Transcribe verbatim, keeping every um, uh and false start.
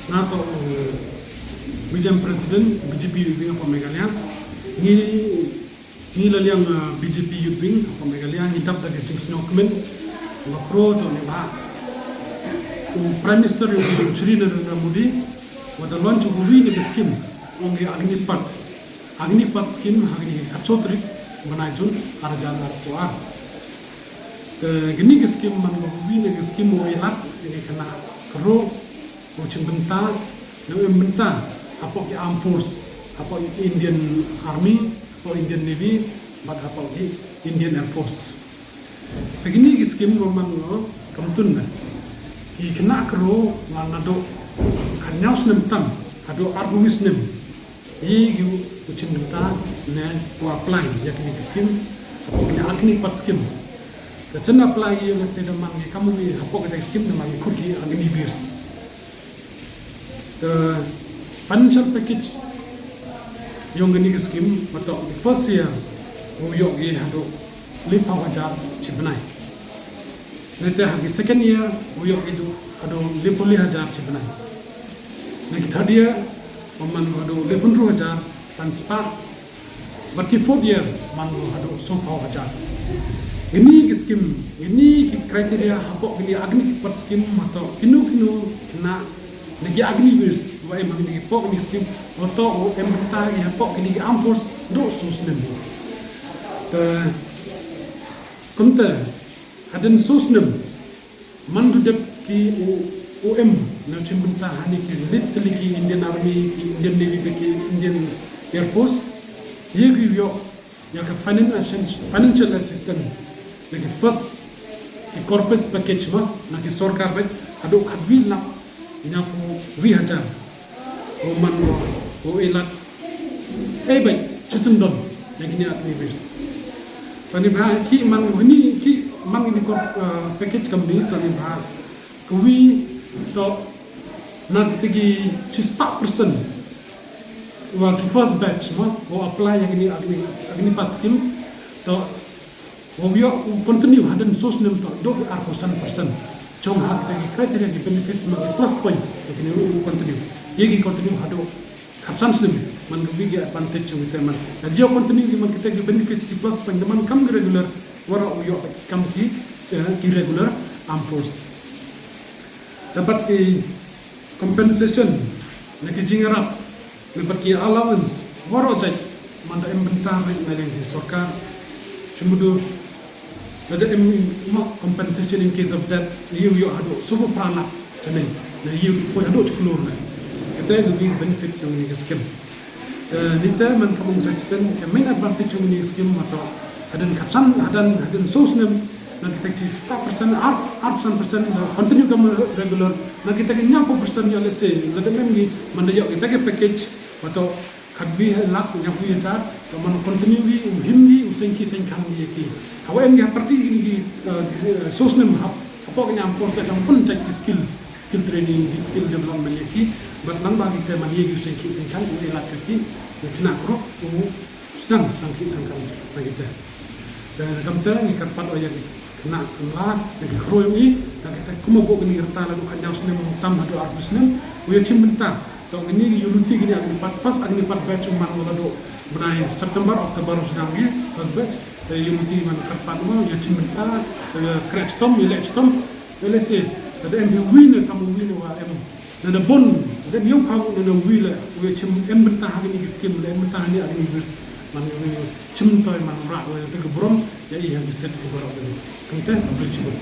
Nga toh u Vice President B J P Youth Wing hapoh Meghalaya. Ngi, ngi la liang, ah, B J P Youth Wing hapoh Meghalaya, ngi dap da ki jingsñiawkmen wa khroo toh neibhah u Prime Minister yong i, u Shri Narendra Modi, wa da launch u wi ne ka scheme, ong ki Agnipath. Agnipath scheme, ha kani ka khatsoo tarik bnai June, ar hajar arphaw ar. Te kani ka scheme man ko wi ne ka scheme wow e lad ya ki khynnah khroo wow chimbynta, ne em bynta hapoh ki armed force, hapoh Indian Army, hapoh Indian Navy, bad hapoh ki Indian Air Force. Te kani ka scheme wa man ko kamtun ne, ki khynnah khroo wa nadooh khatñiaw snem tam hadooh arphaw wi snem, ye ki u chimbynta ne u apply ya kani ka scheme, hapoh kani ka Agnipath scheme. Te sien apply ye lehse da man ki kam u wi hapoh kani ka scheme, da man ki khut ki Agniveers. Te financial package yong kani ka scheme, wa toh ki first year wow yoh ki hadooh lephaw hajar chi bnai. Neite ha ki second year wow yoh ki du hadooh lephaw le hajar chi bnai. Ne ki third year wa man hadooh lephaw ynru hajar san spah. Bad ki fourth year man ko hadooh soophaw hajar. Kani ki scheme, kani ki criteria hapoh kani Agnipath scheme, wa toh kino kino khynnah ne ki Agniveers wa em ha kani hapoh kani scheme, wa toh wow em bynta ki hapoh kani ki armed force dooh soo snem. Te kumte hadien soo snem, man du dep ki u, u em ne u chimbynta ha kani ki lit tylli ki Indian Army, ki Indian Navy, ki Indian Air Force, ye ki yoh ya ka financial, financial assistance, ne ki first, ki corpus package mo, na ki sorkar beit, hadooh khatwi lak ñiawphaw wi hajar. Wow man ko, wow e lad, e beit, chisyndon ya kini Agniveers. Toh neibhah ki man kini, ki man kini ko, ah, package kamni, toh neibhah kawi toh na kite ki chispah percent wa ki first batch mo, wow apply ya kini Agni, Agnipath scheme, toh wow yoh u continue hadien soo snem toh dooh arphaw san percent. Chong ha kite ki criteria, ki benefits, man ki plus point ya kini u continue. Ye ki continue hadooh khatsan snem, man kawi ki advantage yong kite man. Lada yoh continue ki man kite ki benefits, ki plus point, da man kam ki regular, waroh u yoh kam ki, se, ki regular armed force. Dapat ki compensation, ne ki jingyarap, ne bad ki allowance, waroh jait, man da em bynta re na liang ki sorkar. Chimduh, lada em mo compensation in case of death, ye u yoh hadooh soophaw phra lak chaneng, ne ye u poi hadooh chi klur ne. Kite ki benefit yong kani ka scheme. Eh, neite man kam ong sa chisien, ka main advantage yong kani ka scheme wa toh hadien khatsan, hadien, hadien soo snem, na kite ki chispah percent, ar, arphaw san percent, da continue kam regular, na kite ki ñiawphaw percent, yoh lehse lada em ki, man da yoh kite ki package, wa toh khatwi lak ñiawphaw wi hajar, toh man continue ki, u him ki, u seng ki seng khan ki ya ki. Hawa em ki ha pyrdi kini ki, eh, soo snem hap, hapoh kani armed force, da dang pynchait ki skill, skill training, ki skill development ya ki, bad nang ba kite man ye ki u seng ki seng khan, u e lad ya ki, u khynnah khroo, u sdang sangkhih sangkhan na kite. Te kamte ngi kyrpad o ya ki khynnah samla, ya ki khroo yong i, na kite, kum u booh kani ka rta, nadooh khatñiaw snem tam hadooh arphaw snem, u ya chimbynta. Toh kini ki yoh luti kini Agnipath, first Agnipath batch u man ko nadooh bnai September, October u sdang ki first batch. Te yoh luti, man kyrpad mo ya chimbynta, ya kreh chitom, ya leh chitom. Lehse lada em hi wi ne kam wi ne wa em, lada bun, lada em yow phaw, lada wi le, u ya chim, em bynta ha kani ki scheme, lada em bynta ha kani Agniveers, man u ya chim toh, man u rah, u ya pynburom ya i ha ki state ki waroh. Kamte, bri chibun.